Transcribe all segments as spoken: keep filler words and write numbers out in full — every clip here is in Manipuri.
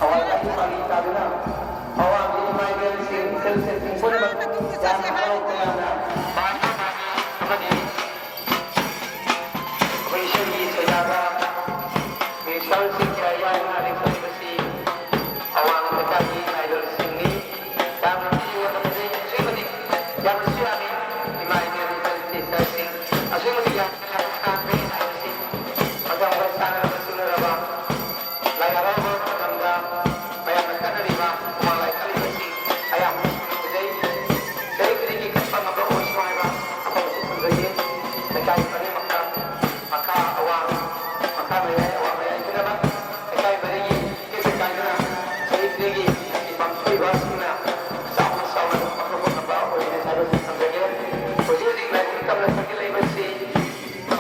ꯑꯋꯥꯡ ꯄꯥꯂꯤ ꯇꯥꯗꯨꯅ ꯑꯋꯥꯡꯒꯤ ꯏꯃꯥ ꯏꯕꯦꯜꯁꯤꯡ, ꯏꯆꯜꯁꯤꯡ ꯄꯨꯝꯅꯃꯛ ꯌꯥꯝꯅ ꯍꯔꯥꯎ ꯇꯌꯥꯝꯅ ꯄꯥꯟꯕ ꯑꯃꯗꯤ ꯑꯩꯈꯣꯏ ꯏꯁꯩꯒꯤ ꯁꯩꯗꯥꯕ ꯃꯤꯁꯦꯜꯁꯤꯡ ꯀꯌꯥ ꯌꯥꯎꯅ ꯂꯦꯡꯁꯜꯂꯤꯕꯁꯤ ꯑꯋꯥꯡ ꯂꯩꯀꯥꯏꯒꯤ ꯏꯃꯥ ꯏꯕꯦꯜꯁꯤꯡꯅꯤ꯫ ꯌꯥꯝꯅ ꯄꯤꯛꯏꯉꯩꯗ ꯐꯖꯩ, ꯑꯁꯨꯛꯀꯤ ꯃꯇꯤꯛ ꯌꯥꯝꯅꯁꯨ ꯌꯥꯝꯃꯤ꯫ ꯏꯃꯥ ꯏꯕꯦꯜ ꯏꯆꯜ ꯏꯆꯦ ꯏꯆꯥꯁꯤꯡ ꯑꯁꯨꯛꯀꯤ ꯃꯇꯤꯛ ꯌꯥꯝꯅ ꯇꯥꯡꯕꯅꯤ ꯍꯥꯏꯕꯁꯤ ꯃꯇꯝ ꯈꯔ ꯆꯥꯟꯅꯔꯕ ꯆꯨꯅꯔꯕ ꯂꯥꯏ ꯍꯔꯥꯎꯕ ꯃꯇꯝꯗ ꯃꯌꯥꯝꯅ ꯀꯠꯅꯔꯤꯕ ꯄꯨꯃꯥꯡ ꯂꯥꯏ ꯀꯠꯂꯤꯕꯁꯤꯡ ꯑꯌꯥꯝꯕꯅꯁꯨ ꯎꯖꯩ꯫ ꯆꯍꯤ ꯈꯨꯗꯤꯡꯒꯤ ꯀꯠꯄ ꯉꯝꯕ ꯑꯣꯏꯁꯅꯨ ꯍꯥꯏꯕ ꯑꯐꯕꯁꯨ ꯊꯝꯖꯒꯦ꯫ ꯂꯩꯀꯥꯏ ꯈꯨꯗꯤꯡꯃꯛꯇ ꯃꯈꯥ ꯑꯋꯥꯡ, ꯃꯈꯥ ꯃꯌꯥꯏ ꯑꯋꯥꯡ ꯃꯌꯥꯏ ꯄꯨꯝꯅꯃꯛ ꯂꯩꯀꯥꯏ ꯃꯔꯤꯒꯤ ꯇꯦꯛꯇ ꯀꯥꯏꯗꯅ ꯆꯍꯤ ꯈꯨꯗꯤꯡꯒꯤ ꯃꯁꯤ ꯄꯥꯡꯊꯣꯛꯏꯕ ꯑꯁꯤꯒꯨꯝꯅ ꯆꯥꯎꯅ ꯆꯥꯎꯅ ꯄꯥꯡꯊꯣꯛꯄ ꯉꯝꯕ ꯑꯣꯏꯒꯅꯤ ꯍꯥꯏꯕꯁꯤ ꯊꯝꯖꯒꯦ꯫ ꯍꯧꯖꯤꯛ ꯍꯧꯖꯤꯛ ꯂꯥꯏꯕꯨꯡ ꯇꯝꯅ ꯁꯪꯒꯠꯂꯛꯏꯕꯁꯤ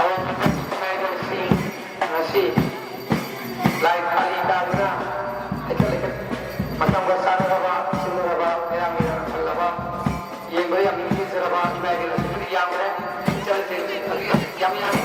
ꯑꯋꯥꯡ ꯂꯩꯀꯥꯏꯒꯤ ꯏꯃꯥ ꯏꯕꯦꯜꯁꯤꯡ ꯉꯁꯤ ꯂꯥꯏ ꯊꯥꯂꯤ ꯇꯥꯗꯨꯅ ꯍꯩꯀꯠ ꯂꯩꯀꯠ ꯃꯇꯝꯒ ꯆꯥꯟꯅꯔꯕ, ꯆꯨꯅꯔꯕ, ꯃꯌꯥꯝꯒꯤ ꯌꯥꯝꯅ ꯐꯜꯂꯕ, ꯌꯦꯡꯕꯗ ꯌꯥꯝ ꯅꯤꯡꯊꯤꯖꯔꯕ ꯏꯃꯥ ꯏꯕꯦꯜ ꯑꯁꯤꯕꯨꯗꯤ ꯌꯥꯝꯈ꯭ꯔꯦ꯫ ꯏꯆꯜꯁꯤꯡ ꯑꯗꯨ ꯌꯥꯝ ꯌꯥꯝꯃꯤ꯫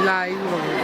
ꯂꯥꯏ꯫